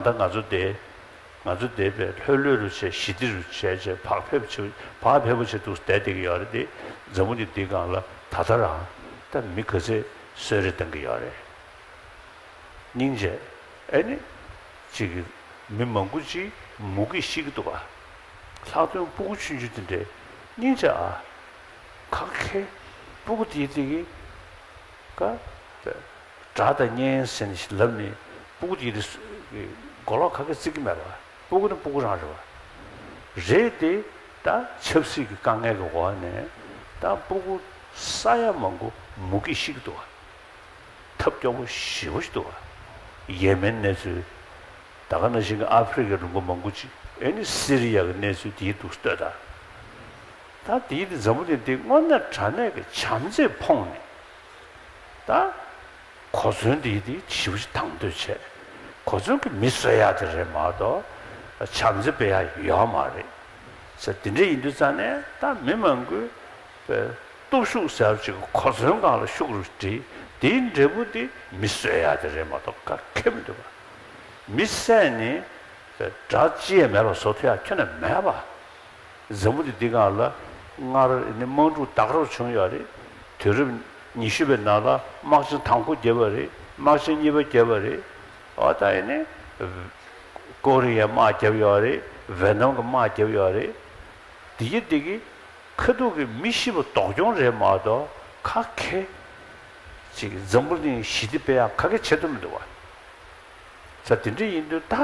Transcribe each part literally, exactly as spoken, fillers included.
ད་ང་ཚོ་དེ་ང་ཚོ་དེ་བས་ལྷོད་ལྷོད་རུ་བྱས་ཞི་བདེ་རུ་བྱས་བྱས་བག་ཕེབས་བྱས་བག་ཕེབས་པོ་བྱས་འདུག་བསྡད་བསྡད་ཀྱི་ཡོད་རེད་དེ། འཛམ་བུ་གླིང་འདིའི་སྒང་ལ་ད་ལྟ་རང་ད་མི་ག་ཚད་གསོད་རེས་བཏང་གི་ཡོད་རེད། སྙིང་རྗེ། ཨེ་ནི། ཅིག་གི་མི་མང་པོ་ཅིག་མུ་གེས་ཤི་གི་འདུག་ག། ལྷག་དོན་སྤུ་གུ་ཆུང་ཆུང་དེ་འདྲས། སྙིང་རྗེ་ཨ། ཁ་ཁེ། སྤུ་གུ་དེ་དེ་གི། ཀ། དགྲ་དང་གཉེན་ཟེར་ནས་ལབ་ནས་སྤུ་གུ་དེ་དེ་མགོ་ལོག་ཁ་ཁེ་བརྩི་གི་མེད་པ། སྤུ་གུ་ནི་སྤུ་གུ་རང་རེད་པ། རེད་དེ། ད་ཆབ་སྲིད་ཀྱི་དཀའ་ངལ་གྱི་འོག་ནས་ད་སྤུ་གུ་ས་ཡ་མང་པོ་མུ་གེས་ཤི་གི་འདུག་ག། ཐབས་སྐྱོ་པོ་ཞེ་པོ་ཞིག་འདུག་ག། ཡེ་མེན་གནས་ཚུལ། ད་ག་ནང་བཞིན་གྱི་ཨ་ཕི་རི་ཀའི་ལུང་པ་མང་པོ་ཅིག་ཨེ་ནི་སི་རི་ཡ་གི་གནས་ཚུལ་དེའི་འདུག་ལྟོས་དང་། ད་དེའི་དེ་འཛམ་བུ་གླིང་འདི་དངོས་གནས་དྲང་གནས་ཀྱི་བྱམས་བརྩེས་ཕོངས་ནས། ད་གོ་མཚོན་དེའི་དེ་ཞེ་པོ་ཞིག་དང་དོད་བྱས། གོ་མཚོན་གྱི་མི་གསོད་ཡག་དེ་རེད་མ་གཏོགས། བྱམས་བརྩེ་སྤེལ་ཡག་ཡོད་མ་རེད། ཟེར་དེ་འདྲ་ཡིན་དུས་ཙང་ནས་ད་མི་མང་པོས། པའི་སྟོབས་ཤུགས་ཟེར་བ་ཅིག་གོ་མཚོན་སྒང་ལ་ཤུགས་རུ་སྒྲིལ། དེའི་འབྲས་བུ་དེ་མི་གསོད་ཡག་དེ་རེད་མ་གཏོགས་ག་གེ་མི་འདུག་ག། མི་བསད་ནས་དགྲ་ཅི་ཡང་མེད་པ་བཟོ་ཐུབ་ཡག་ཁྱོན་ནས་མེད་པ། འཛམ་བུ་གླིང་འདི་སྒང་ལ་སྔར་ནི་དམག་འཁྲུག་ད་ག་རང་བྱུང་ཡོད་རེད། དུས་རབས་ཉི་ཤུ་པའི་ནང་ལ་དམག་ཆེན་དང་པོ་བརྒྱབ་པ་རེད། དམག་ཆེན་གཉིས་པ་བརྒྱབ་པ་རེད། འོ་ད་ཨེ་ནི་ཀོ་རི་ཡའི་དམག་བརྒྱབ་ཡོད་རེད། ཝེ་ནམ་གྱི་དམག་བརྒྱབ་ཡོད་རེད། དེ་གི་དེ་གི་ཁ་ཐུག་གི་མི་ཤི་བ་ལྡོག་གྱོང་རེད་མ་གཏོགས་ཁ་ཁེ། ཅིག་འཛམ་བུ་གླིང་ཞི་བདེ་སྤེལ་ཡག་ག་གེ་བྱེད་ཐུབ་མི་འདུག་བ། ས་དེ་འདྲ་ཡིན་དུས་ད་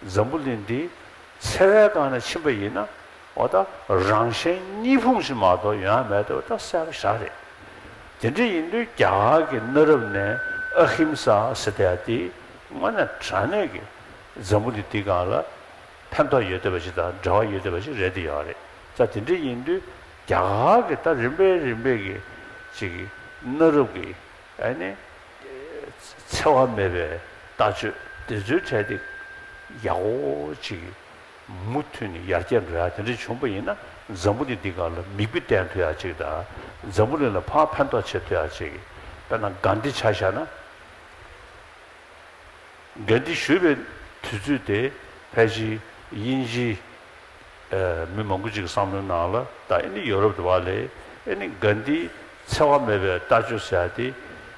འཛམ་བུ་གླིང་འདི་འཚེ་བའི་སྒང་ནས་ཕྱིན་པ་ཡིན་ན་འོ་ད་རང་གཞན་གཉིས་ཕུང་ཞིག་མ་གཏོགས་ཡོང་ཡག་མེད་དུས་ད་གསལ་པོ་ཞེ་དྲག་རེད། དེ་འདྲ་ཡིན་དུས་རྒྱ་གར་གྱི་གནའ་རབས་ནས་ཨ་ཧིམ་ས་ཟེར་བསྡད་ཡག་དེ་དངོས་གནས་དྲང་གནས་ཀྱི་འཛམ་བུ་གླིང་འདི་སྒང་ལ་ཕན་ཐོགས་ཡོད་བསྡད་པ་ཞིག་དང་འབྲེལ་བ་ཡོད་བསྡད་པ་ཞིག་རེད་དེ་ཡོད་རེད། ས་དེ་འདྲ་ཡིན་དུས་རྒྱ་གར་གྱི་ད་རིམ་པས་རིམ་པས་ཀྱི་ཅིག་གནའ་རབས་ཀྱི་ཨ་ནི་འཚེ་བ་མེད་པའི་ལྟ་སྤྱོད་དེ་ཚོའི་གྲས་དེ་ཡག་པོ་ཅིག་མུ་མཐུད་ནས་ཡར་རྒྱས་འགྲོ་ཡག་དེ་འདྲ་བྱུང་པ་ཡིན་ན་འཛམ་བུ་གླིང་འདི་སྒང་ལ་མིག་དཔེ་བསྟན་ཐུབ་ཡག་ཅིག་དང་འཛམ་བུ་གླིང་ལ་ཕར་ཕན་ཐོགས་བྱེད་ཐུབ་ཡག་ཅིག། དཔེར་ན་གྷན་དྷི་ཆ་བཞག་ན། གྷན་དྷི་བཞུགས་པའི་དུས་ཚོད་དེ་ཕལ་ཆེར་དབྱིན་ཇི་ཨ་མི་མང་པོ་ཅིག་གི་བསམ་བློའི་ནང་ལ་ད་ཨེ་ནི་ཡོ་རོབ་དུ་བ་ལས་ཨེ་ནི་གྷན་དྷིའི་འཚེ་བ་མེད་པའི་ལྟ་སྤྱོད་ཟེར་ཡག་དེ་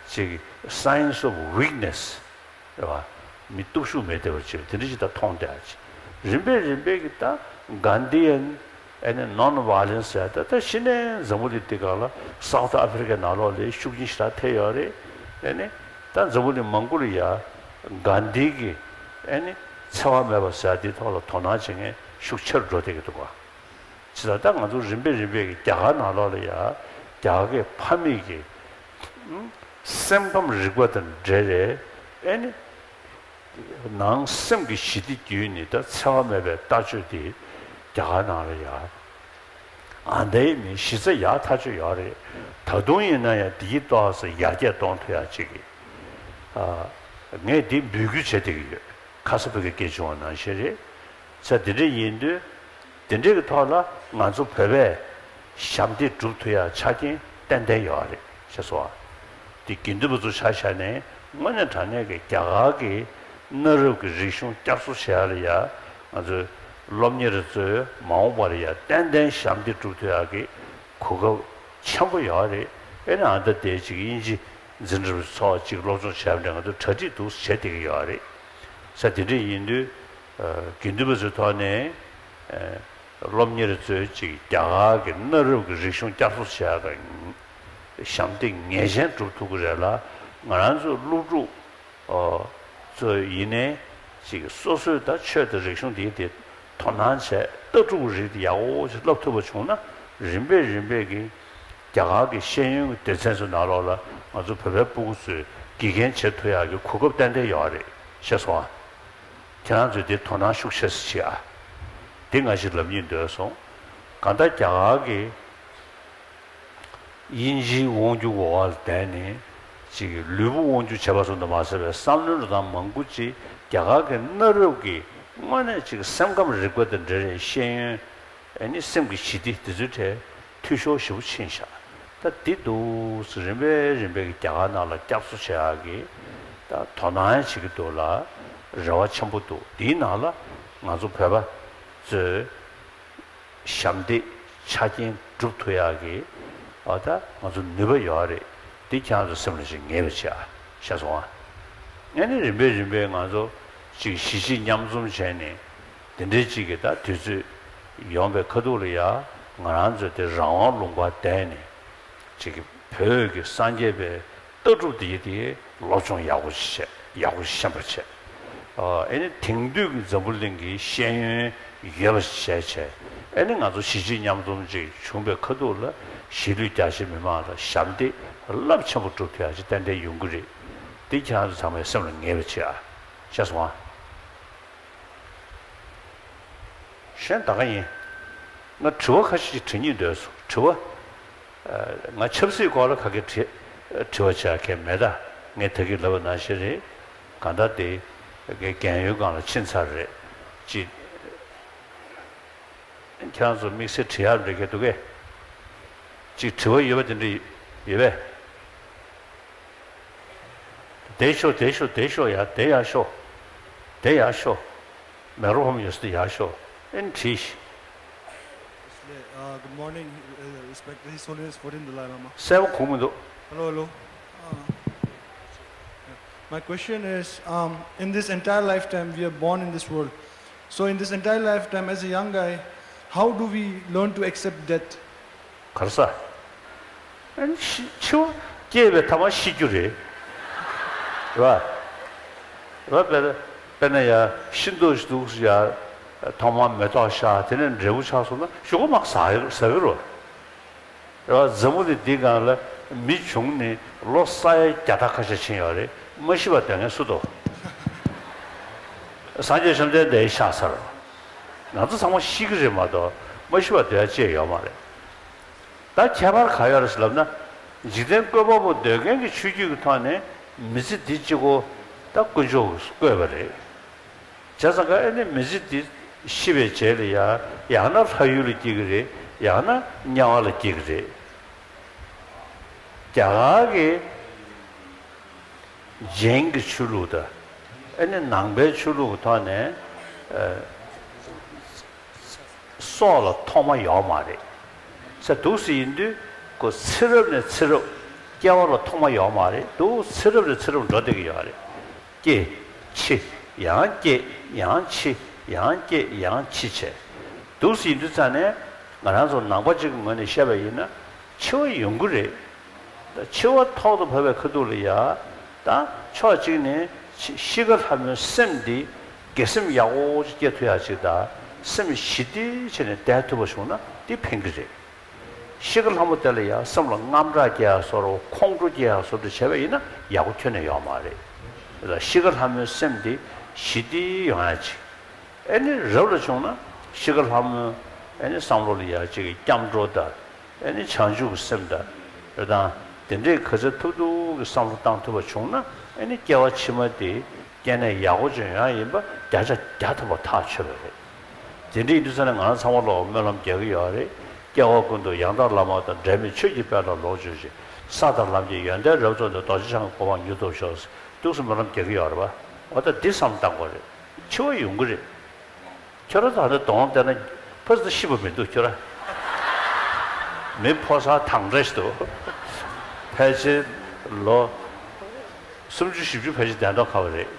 ཅིག་signs of weakness་རེད་བ། མི་སྟོབས་ཤུགས་མེད་བསྡད་པ་ཅིག་དེ་འདྲ་ཅིག་ད་མཐོང་བསྡད་ཡག་ཅིག་རིམ་པས་རིམ་པས་ཀྱི་ད་གྷན་དྷི་ཡན་ཨེ་ནི་non violence་ཟེར་ཡག་ད་ད་གཞི་ནས་འཛམ་བུ་གླིང་འདི་སྒང་ལ་སའུ་ཐི་ཨ་ཕི་རི་ཀའི་ནང་ལོགས་ལ་ཤུགས་རྐྱེན་ཞེ་དྲག་ཐེབས་ཡོད་རེད། ཨེ་ནི། ད་འཛམ་བུ་གླིང་མང་པོ་ལ་ཡ་གྷན་དྷི་གི་ཨེ་ནི་འཚེ་བ་མེད་པ་ཟེར་ཡག་དེའི་ཐོག་ལ་དོ་སྣང་བྱེད་མཁན་ཤུགས་ཆེ་རུ་འགྲོ་བསྡད་ཀྱི་འདུག་ག། ཇི་ལྟར་ད་ང་ཚོ་རིམ་པས་རིམ་པས་ཀྱི་རྒྱ་གར་ནང་ལོགས་ལ་ཡ་རྒྱ་གར་གྱི་ཕ་མེས་ཀྱི་ཨུམ་སེམས་ཁམས་རིག་པ་དང་འབྲེལ་བའི་ཨེ་ནི་ནང་སེམས་ཀྱི་ཞི་བདེ་བརྒྱུད་ནས་ད་འཚེ་བ་མེད་པའི་ལྟ་སྤྱོད་དེ་རྒྱ་གར་ནང་ལ་ཡ། ཨ་འདའི་མི་གཞི་རྩ་ཡག་ཐག་ཆོད་ཡོད་རེད། ད་དུང་ཡིན་ན་ཡང་འདིའི་ཏོག་ཙམ་ཡར་རྒྱས་གཏོང་ཐུབ་ཡག་ཅིག་གི། ཨ། ངས་འདི་འབོད་སྐུལ་བྱེད་བསྡད་ཀྱི་ཡོད། ཁ་ས་བོད་ཀྱི་སྐད་བྱུང་བ་ནང་བཞིན་རེད། ས་དེ་འདྲ་ཡིན་དུས། དེ་འདྲའི་གི་ཐོག་ལ་ང་ཚོ་བོད་པས་ཞབས་འདེགས་སྒྲུབ་ཐུབ་ཡག་ཆ་རྐྱེན་ཏན་ཏན་ཡོད་རེད་ཤེས་སོང་ཨ། དེ་དགེ་འདུན་པ་ཚོ་ཆ་བཞག་ནས་དངོས་གནས་དྲང་གནས་ཀྱི་རྒྱ་གར་གྱི་གནའ་རབས་ཀྱི་རིག་གཞུང་བསྐྱར་གསོ་བྱེད་ཡག་ལ་ཡ་ང་ཚོའི་སློབ་གཉེར་ཚོས་མ་འོངས་པར་ཡ་ཏན་ཏན་ཞབས་འདེགས་སྒྲུབ་ཐུབ་ཡག་གི་གོ་སྐབས་ཆེན་པོ་ཡོད་རེད། ཨེ་ནི་ཨ་ད་དེ་ཅིག་དབྱིན་ཇི་འཛིན་གྲྭ་ཚོགས་ཅིག་སློབ་སྦྱོང་བྱས་པ་འདྲ་ང་ཚོ་གྲ་སྒྲིག་འདུག་བྱེད་བསྡད་ཀྱི་ཡོད་རེད། ས་དེ་འདྲ་ཡིན་དུས་དགེ་འདུན་པ་ཚོའི་ཐོག་ནས་སློབ་གཉེར་ཚོས་ཅིག་རྒྱ་གར་གྱི་གནའ་རབས་ཀྱི་རིག་གཞུང་བསྐྱར་གསོ་བྱེད་ཡག་གི་ཞབས་འདེགས་ངེས་ཅན་སྒྲུབ་ཐུབ་ཀྱི་རེད་ལ། ང་རང་ཚོ་སློབ་ཕྲུག་ཨོ། ཚོ་ཡིན་ནའི་ཅིག་སོ་སོའི་ད་ཆོས་དང་རིག་གཞུང་དེའི་དེ་དོ་སྣང་བྱས་ལྟ་གྲུབ་རིགས་དེ་ཡག་པོ་ཞིག་བསླབ་ཐུབ་པ་བྱུང་ན་རིམ་པས་རིམ་པས་ཀྱི་རྒྱ་གར་གྱི་ཤེས་ཡོན་གྱི་སྡེ་ཚན་ཚོའི་ནང་ལོགས་ལ་ང་ཚོ་བོད་པའི་སྤུ་གུ་ཚོས་དགེ་རྒན་བྱེད་ཐུབ་ཡག་གི་གོ་སྐབས་ཏན་ཏན་ཡོད་རེད་ཤེས་སོང་ཨ། ཁྱེད་རང་ཚོས་དེ་དོ་སྣང་ཤུགས་ཆེ་ཙམ་བྱེད་ཨ། དེ་ང་ཞིག་ལབ་སྙིང་འདོད་སོང་། གང་ལྟར་རྒྱ་གར་གྱི་དབྱིན་ཇིའི་དབང་སྒྱུར་འོག་ལ་བསྡད་ནས་ཅིག་ལུས་པོ་དབང་སྒྱུར་བྱས་པ་ཙམ་དུ་མ་ཟད་པའི་བསམ་བློའི་འགྲོ་སྟངས་མང་པོ་ཅིག་རྒྱ་གར་གྱི་གནའ་རབས་ཀྱི་དངོས་གནས་ཅིག་སེམས་ཁམས་རིག་པ་དང་འབྲེལ་བའི་ཤེས་ཡོན། ཨ་ནི་སེམས་ཀྱི་ཞི་བདེ་དེ་ཚོའི་གྲས་འཐུས་ཤོར་ཞེ་པོ་ཕྱིན་ཤག་ད་འདི་འདུག་སེ་རིམ་པས་རིམ་པས་ཀྱི་རྒྱ་གར་ནང་ལ་བསྐྱར་གསོ་བྱེད་ཡག་གི་ད་དོ་སྣང་བྱེད་ཀྱི་འདུག་ལ། རེ་བ་ཆེན་པོ་འདུག་དེའི་ནང་ལ་ང་ཚོ་བོད་པ་ཚོས་ཞབས་འདེགས་ཆ་རྐྱེན་སྒྲུབ་ཐུབ་ཡག་གི་ཨ་ད་ང་ཚོ་ནུས་པ་ཡོད་རེད། འདི་ཁྱེད་རང་ཚོ་སེམས་ལ་ཅིག་ངེས་པ་བྱེད་ཨ། ཤེས་སོང་ཨ། ཨ་ནི་རིམ་པས་རིམ་པས་ང་ཚོ་ཅིག་གཞིས་བྱེས་མཉམ་འཛོམས་བྱས་ནས་འདི་འདྲའི་ཅིག་གི་ད་དུས་ཚོད་ཡོང་པའི་ཁ་ཐུག་ལ་ཡ་ང་རང་ཚོ་དེ་རང་དབང་ལུང་པར་བསྡད་ནས་ཅིག་གི་བོད་ཀྱི་སངས་རྒྱས་པའི་ལྟ་གྲུབ་འདི་དེ་སློབ་སྦྱོང་ཡག་པོ་ཞིག་བྱས། ཡག་པོ་ཞིག་ཤེས་པར་བྱས། ཨ་ནི་དེང་དུས་ཀྱི་འཛམ་བུ་གླིང་གི་ཤེས་ཡོན་ཡོད་པ་ཞིག་བྱས་བྱས། ཨ་ནི་ང་ཚོ་གཞིས་བྱེས་མཉམ་འཛོམས་ཅིག་བྱུང་པའི་ཁ་ཐུག་ལ་གཞིས་ལུས་རྒྱ་ཆེ་མི་མང་ལ་ཞབས་འདེགས་རླབས་ཆེན་པོ་སྒྲུབ་ཐུབ་ཡག་ཅིག་ཏན་ཏན་ཡོང་གི་རེད། འདི་ཁྱེད་རང་ཚོ་ཚང་མས་སེམས་ལ་ངེས་པ་བྱེད་ཨ། ཤེས་སོང་ཨ། གཞན་ད་ག་ཡིན། ང་དྲི་བ་ཁ་ཤས་ཅིག་དྲི་སྙིང་འདོད་སོང་། དྲི་བ། ཨ། ང་ཆབ་སྲིད་སྐོར་ལ་ག་གེ་དྲི་དྲི་བ་བྱ་མཁན་མེད་ད། ངས་ད་གིན་ལབ་པ་ནང་བཞིན་རེད། གང་ལྟར་དེ་རྒན་ཡོལ་སྒང་ལ་ཕྱིན་ཚར་རེད། ཅིག་ཁྱེད་རང་ཚོ་དམིགས་བསལ་དྲི་ཡག་འདྲ་གི་འདུག་གས། ཅིག་དྲི་བ་ཡོད་པ་དེ་འདྲ་ཡོད་པས། བསྡད་ཤོག་བསྡད་ཤོག་བསྡད་ཤོག་ཡ། བསྡད་ཡར་ཤོག་བསྡད་ཡར་ཤོག་མེག་རོ་ཕོན་ཡོད་ས་དེ་ཡར་ཤོག་ཨེ་ནི་དྲིས་ཤིག Uh, good morning, uh, respected His Holiness fourteenth Dalai Lama. གསལ་པོ་གོ་མི་འདུག Hello, hello. Uh, yeah. My question is, um, in this entire lifetime, we are born in this world. So, in this entire lifetime, as a young guy, how do we learn to accept death? ག་རེ་ཟ། ཨ་ནི་ཤི། འཆི་བ་སྐྱེས་པའི་ཐ་མ་ཤི་རྒྱུ་རེད། རེད་པ། རེད་པ། དཔེར་ན་དཔེར་ན་ཡ་ཤི་འདུག་ཤི་འདུག་ཟེར་ཡ། ཐོག་མར་མེ་ཏོག་ཤར། དེ་ནས་འབྲས་བུ་ཆགས་སོང་ན་གཞུག་གུ་མར་ཟ་ཟ་གི་རེད། རེད་པ། འཛམ་བུ་གླིང་འདིའི་སྒང་ལ་མི་བྱུང་ནས་ལོ་ས་ཡ་བརྒྱ་ཕྲག་ཁ་ཤས་ཕྱིན་ཡོད་རེད། མ་ཤི་བར་སྡོད་མཁན་སུ་འདུག་སངས་རྒྱས་བཅོམ་ལྡན་འདས་ཤག་ཚར། ང་ཚོ་ཚང་མ་ཤི་གི་རེད་མ་གཏོགས་མ་ཤི་བར་སྡོད་ཡ་ཅིག་ཡོད་མ་རེད། ད་ཁྱད་པར་ག་ཡོད་རེད་ཟེར་ལབ་ན། འཇིག་རྟེན་བཀོད་པ་པོ་འདོད་མཁན་གྱི་ཆོས་བརྒྱུད་ཀྱི་ཐོག་ནས་མི་ཚེ་འདི་གཅིག་པོ་ད་དཀོན་མཆོག་གིས་བཀོད་པ་རེད། བྱས་ཙང་ཀ་ཨེ་ནི་མི་ཚེ་འདི་ཤི་བའི་རྗེས་ལ་ཡ་ཡང་ན་ལྷ་ཡུལ་ལ་སྐྱེ་གི་རེད། ཡང་ན་དམྱལ་བ་ལ་སྐྱེ་གི་རེད། རྒྱ་གར་གྱི་ཇེན་གྱི་ཆོས་ལུགས་དང་ཨེ་ནི་ནང་པའི་ཆོས་ལུགས་ཀྱི་ཐོག་ནས་ཨ། སྲོག་ལ་ཐོག་མ་ཡོད་མ་རེད། ཟེར་འདུག་སེ་ཡིན་དུས་ཁོ་ཚེ་རབས་ནས་ཚེ་རབས་སྐྱེ་བ་ལ་ཐོག་མ་ཡོད་མ་རེད། འདུག་ཚེ་རབས་ནས་ཚེ་རབས་འགྲོ་བསྡད་ཀྱི་ཡོད་རེད། སྐྱེ། འཆི། ཡང་སྐྱེ། ཡང་འཆི། ཡང་སྐྱེ། ཡང་འཆི་བྱས། འདུག་སེ་ཡིན་དུས་ཙང་ནས་ང་རང་ཚོ་ནང་པ་གཅིག་གི་ངོས་ནས་བཤད་པ་ཡིན་ན་འཆི་བ་ཡོང་གི་རེད། ད་འཆི་བ་ཐོག་ཏུ་བབས་པའི་ཁ་ཐུག་ལ་ཡ། ད་ཕྱོགས་གཅིག་ནས་ཤི་ཤི་ཁ་ལྷ་མོའི་སེམས་འདི་དགེ་སེམས་ཡག་པོ་ཅིག་སྐྱེ་ཐུབ་ཡག་ཅིག་དང་། སེམས་ཞི་བདེ་བྱས་ནས་བསྡད་ཐུབ་པ་བྱུང་ན་འདི་ཕན་གྱི་རེད། ཤི་ཁ་ལྷ་མོ་དེ་ལ་ཡ་སེམས་ལ་དངངས་སྐྲག་སྐྱེ་ཡག་བཟོ་འདྲ་ཁོང་ཁྲོ་སྐྱེ་ཡག་བཟོ་འདྲ་བྱས་པ་ཡིན་ན་ཡག་པོ་ཁྱོན་ནས་ཡོད་མ་རེད། ད་ཤི་ཁ་ལྷ་མོའི་སེམས་འདི་ཞི་བདེ་ཡོང་ཡག་ཅིག་ཨེ་ནི་རབ་ལ་བྱུང་ན་ཤི་ཁ་ལྷ་མོའི་ཨེ་ནི་བསམ་བློ་ལ་ཡ་གཅིག་གི་སྐྱབས་འགྲོ་དང་། ཨེ་ནི་བྱང་ཆུབ་ཀྱི་སེམས་དང་། རེད་དང་། དེ་འདྲའི་ག་ཚོད་ཐུབ་ཐུབ་ཀྱི་བསམ་བློ་བཏང་ཐུབ་པ་བྱུང་ན་ཨེ་ནི་སྐྱེ་བ་ཕྱི་མ་དེ་སྐྱེ་གནས་ཡག་པོ་ཅིག་ཡོང་ཡག་ཡིན་པ་བརྒྱ་ཆ་བརྒྱ་ཐམ་པ་ཐག་ཆོད་པ་རེད། དེ་འདྲ་ཡིན་དུས་ཙང་ནས་ང་རང་ཚང་མ་ལ་སྨོན་ལམ་རྒྱག་གི་ཡོད་རེད། སྐྱེ་བ་ཀུན་ཏུ་ཡང་དག་བླ་མ་དང་། འབྲལ་མེད་ཆོས་ཀྱི་དཔལ་ལ་ལོངས་སྤྱོད་ཅིང་། ས་དང་ལམ་གྱི་ཡོན་ཏན་རབ་རྫོགས་ནས། རྡོ་རྗེ་འཆང་གི་གོ་འཕང་མྱུར་ཐོབ་ཤོག་འདུག་སེ་སྨོན་ལམ་རྒྱག་གི་ཡོད་རེད་པ། འོ་ད་འདི་བསམ་བཏང་དགོས་རེད། འཆི་བ་ཡོང་གི་རེད། ཁྱོད་རང་ད་ལྟ་གདོང་བལྟས་ན་ཕ་ཚོ་ཤི་བ་མི་འདུག་ཁྱོད་རང་། མི་ཕོ་གསར་དྭངས་བཀྲ་ཞིག་འདུག་ཕལ་ཆེར་ལོ་སུམ་ཅུ་བཞི་བཅུ་ཕལ་ཆེར་བསྡད་མདོག་ཁ་པོ་རེད།